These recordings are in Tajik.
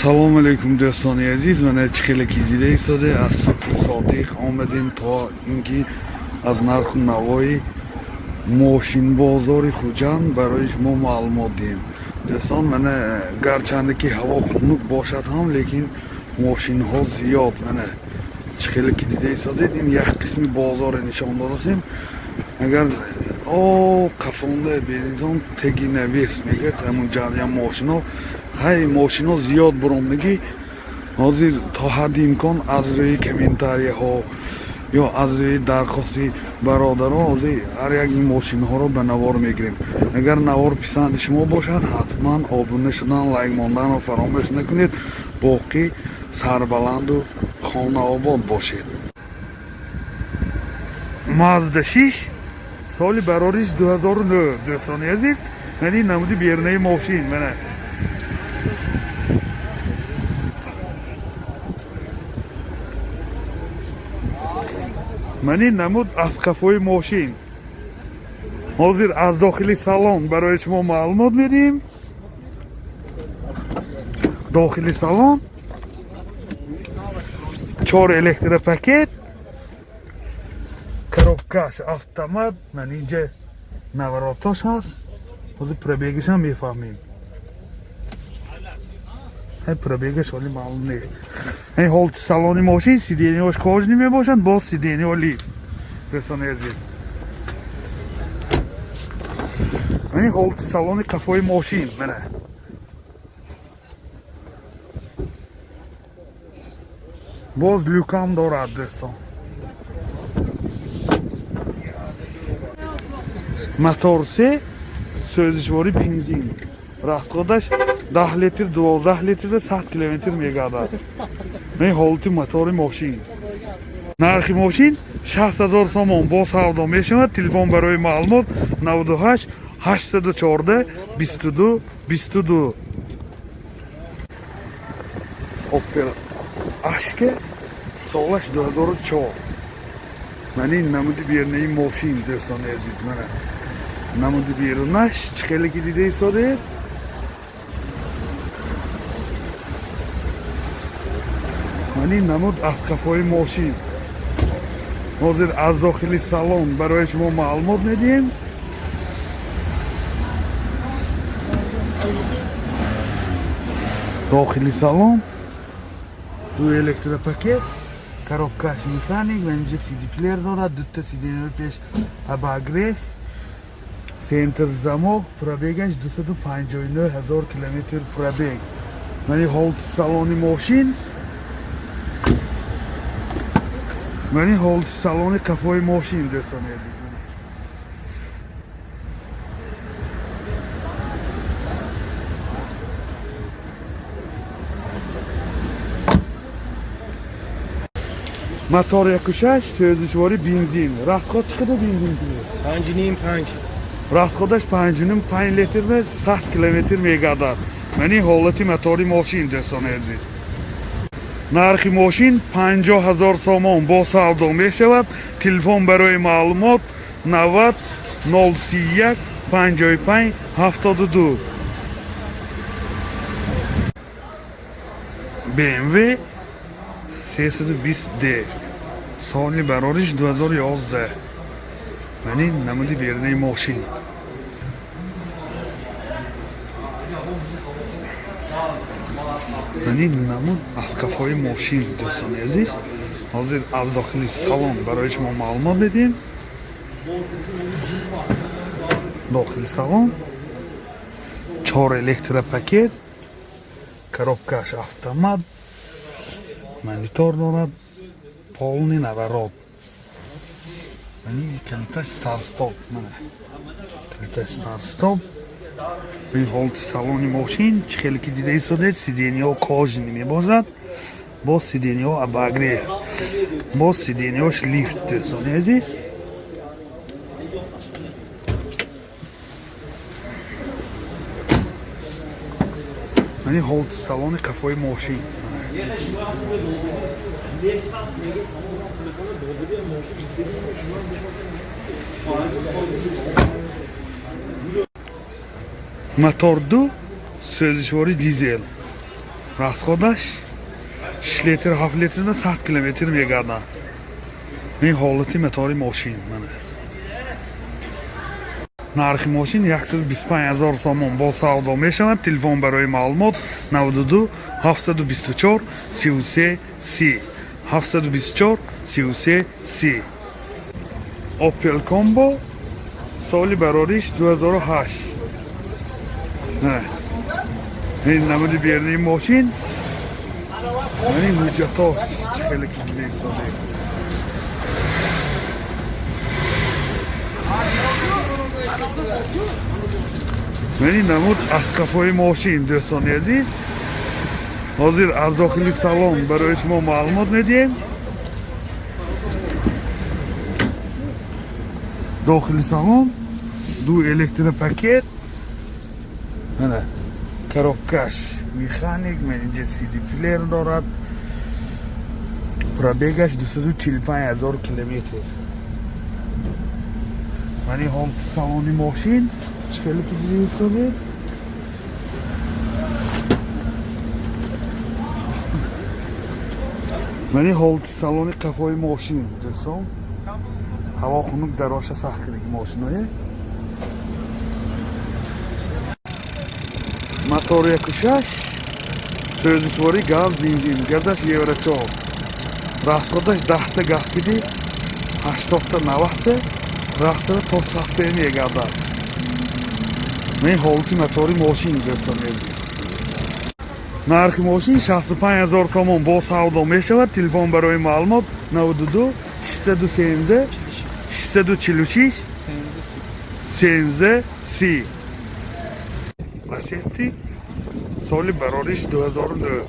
Салом алейкум, дӯстони азиз. Мана, чӣ хеле ки дида истоде, аз субҳи содиқ омадем, то ин ки аз нарху навои мошинбозори Хуҷанд барои шумо маълумот диҳем. Дӯстон, мана, гарчанде ки ҳаво хунук бошад ҳам, лекин мошинҳо зиёд. Мана, чӣ хеле ки дида истодед, ин як қисми бозоре нишон додасем. Агар о қафонда беринтон, теги навес мегӯяд, ҳамун ҷарьян мошино, ҳай, мошино зиёд буромдагӣ. Ҳозир то ҳадди имкон аз рӯи комментарияҳо ё аз рӯи дархости бародаро ҳозир ҳар як ин мошинҳоро ба навор мегирем. Агар навор писанди шумо бошад, ҳатман обуна шудан, лайк монданро фаромӯш накунед. Боқӣ сарбаланду хонаобод бошед. Мазда 6, соли барориш 2009. Дӯстони азиз, мани намуди берунаи мошин, мана. Мани намуд аз қафои мошин. Ҳозир аз дохили салон барои шумо маълумот медиҳем. Дохили салон чор электропакет, коробкаш автомат. Ман инҷа наворотош ҳаст. Ҳозир пробегашам мефаҳмем. Ҳай, пробегаш ҳоли маълум не. Ҳай, ҳолати салони мошин: сиденьяш кожаный мебошанд, боз сиденьяҳо лифт. Дӯстони азиз, ин ҳолати салони қафои мошин, мана. Боз люкам дорад, дӯстон. Мотор се, сӯзишворӣ бензин, расходаш 10 литр, 12 литр, 100 километр мегардад. Ин ҳолати мотори мошин. Нархи мошин 60 000 сомон, бо савдо мешавад. Телефон барои маълумот 98 814 22 22. Опел Ашке, солаш 2004. Ман ин намуди берунаи мошин, дӯстони азиз, мана намуди берунаш, чӣ хеле ки дида истодед. Ман ин намуд аз қафои мошин. Ҳозир аз дохили салон барои шумо маълумот медиҳем. Дохили салон ду электропакет, коробкаш механик ва инҷа сидиплеер дорад, дута сиденьяи пеш обогрев, центр замок. Пробегаш 259 ҳазор километр пробег. Мани ҳолати салони мошин, мани ҳолати салони қафои мошин, дӯстони азиз, мани. Мотор 1,6, сӯзишворӣ бензин. Расход чӣ қадар бензин кунед? 5,5, 5. Расходаш 5,5, 5 литр ва 100 километр мегардад. Мани ҳолати мотори мошин, дӯстони азиз. Нархи мошин 50 000 сомон, бо савдо мешавад. Телефон барои маълумот 90 031 55 72. BMW 320 d, соли барориш 2011. Мани намуди берунаи мошин. Мани намуд аз қафои мошин, дӯстони азиз. Ҳозир аз дохили салон барои шумо маълумот медиҳем. Дохили салон чор электропакет, коробкаш автомат, монитор дорад, полный наворот. Мани калиташ старт-стоп, мана калиташ старт-стоп. Ин ҳолати салони мошин, чӣ хеле ки дида истодед, сиденьяҳо кожаный мебошад, боз сиденьяҳо обогрев, боз сиденьяҳош лифт, дӯстони азиз. Мани ҳолати салони қафои мошин. Мотор ду, сӯзишворӣ дизел. Расходаш 6 литр, 7 литрда 100 километр мегардад. Ин ҳолати мотори мошин, мана. Нархи мошин 125 ҳазор сомон, бо савдо мешавад. Телефон барои маълумот 92 724 33 30, 724 33 30. Opel Combo, соли барориш 2008. Ин намуди берунии мошин, ин ҳуҷҷатош хеле ки дида. Мани намуд аз қафои мошин, дӯстони азиз. Ҳозир аз дохили салон барои шумо маълумот медиҳем. Дохили салон ду электропакет, мана коробкаш механик, ман инҷа CD плеер дорад. Пробегаш 245 ҳазор километр. Мани ҳолати салони мошин хеле ки дида ҳисобед. Мани ҳолати салони қафои мошин, дӯстон. Ҳаво хунук, дароша сахт кидаги мошиное. Мотор 1,6, сӯзишворӣ газ, бензин, газаш евро 4. Расходаш 10-та газ киди, 80-та, 90-та рафтада то 100-та мегардад. Ин ҳолати мотори мошин, дӯстони азиз. Нархи мошин 65 ҳазор сомон, бо савдо мешавад. Телефон барои маълумот 92 617 646 13 30. Ласетти, соли барориш 2009.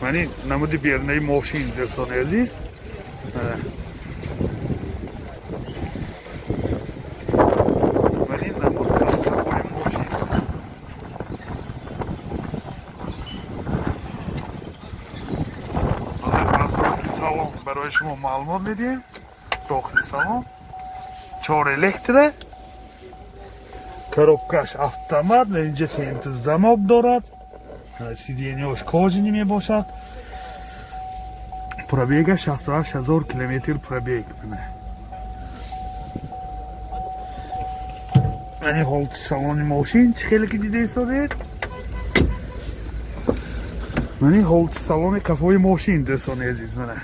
Мани намуди берунаи мошин, дӯстони азиз. Мани намуд аз қафои мошин. Ҳозир аз дохили салон барои шумо маълумот медиҳем. Дохили салон чор электро, коробкаш автомат ва инҷа центр замок дорад. Сиденьяш кожаный мебошад. Пробега 68 ҳазор километр пробег. Мани ҳолати салони мошин чӣ хеле ки дида истодед. Мани ҳолати салони қафои мошин, дӯстони азиз, мана.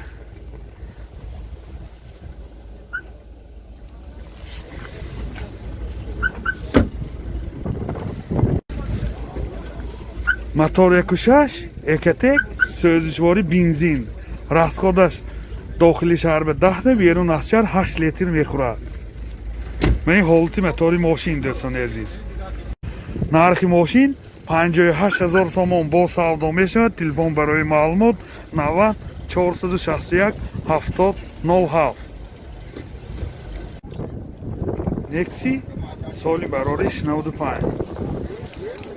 Мотор 1,6 Экотек, сӯзишворӣ бензин. Расходаш дохили шаҳр ба 10-та, берун аз шаҳр 8 литр мехӯрад. Мани ҳолати мотори мошин, дӯстони азиз. Нархи мошин 58 ҳазор сомон, бо савдо мешавад. Телефон барои маълумот 90 461 70 07. Некси, соли барориш 95.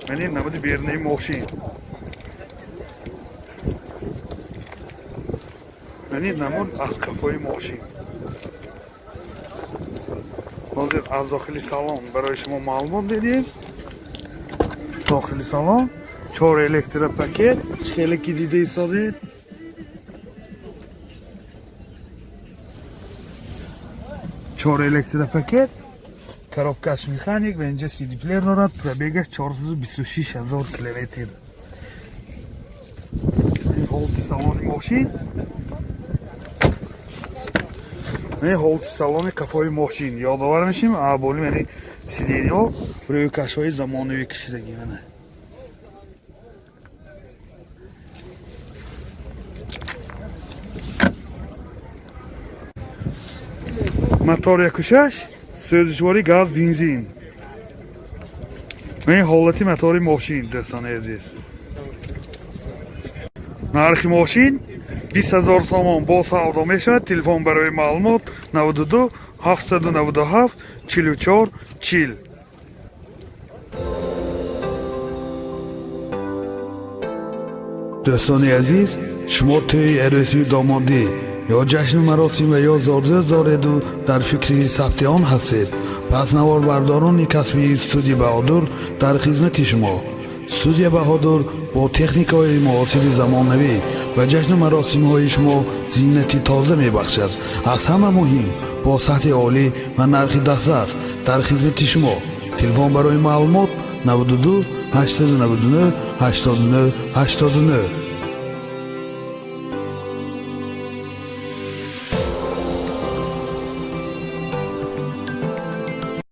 Мани намуди берунаи мошин. Мани намуд аз қафои мошин. Ҳозир аз дохили салон барои шумо маълумот медиҳем. Дохили салон чор электропакет, хеле ки дида истодед. Чор электропакет, коробкаш механик ва инҷа CD плеер дорад. Пробегаш 426 ҳазор километр. Ин ҳолати салони мошин. Ин ҳолати салони қафои мошин. Ёдовар мешем, аболи яъне сиденьо рӯйкашҳои замонавӣ кашидагӣ, мана. Мотор 1,6, сӯзишворӣ газ, бензин. Ин ҳолати мотори мошин, дӯстони азиз. Нархи мошин 20 ҳазор сомон, бо савдо мешавад. Телефон барои маълумот 92 797 44 40. Дӯстони азиз, шумо тӯи арӯсию домодӣ ё ҷашну маросим ва ё зодрӯз дореду дар фикри сабти он ҳастед, пас наворбардорони касбии студияи Баҳодур дар хизмати шумо. Студия Баҳодур бо техникаҳои муосири замонавӣ ба ҷашну маросимҳои шумо зинати тоза мебахшад. Аз ҳама муҳим, бо сатҳи олӣ ва нархи дастрас дар хизмати шумо. Телефон барои маълумот: 92 899 89 89.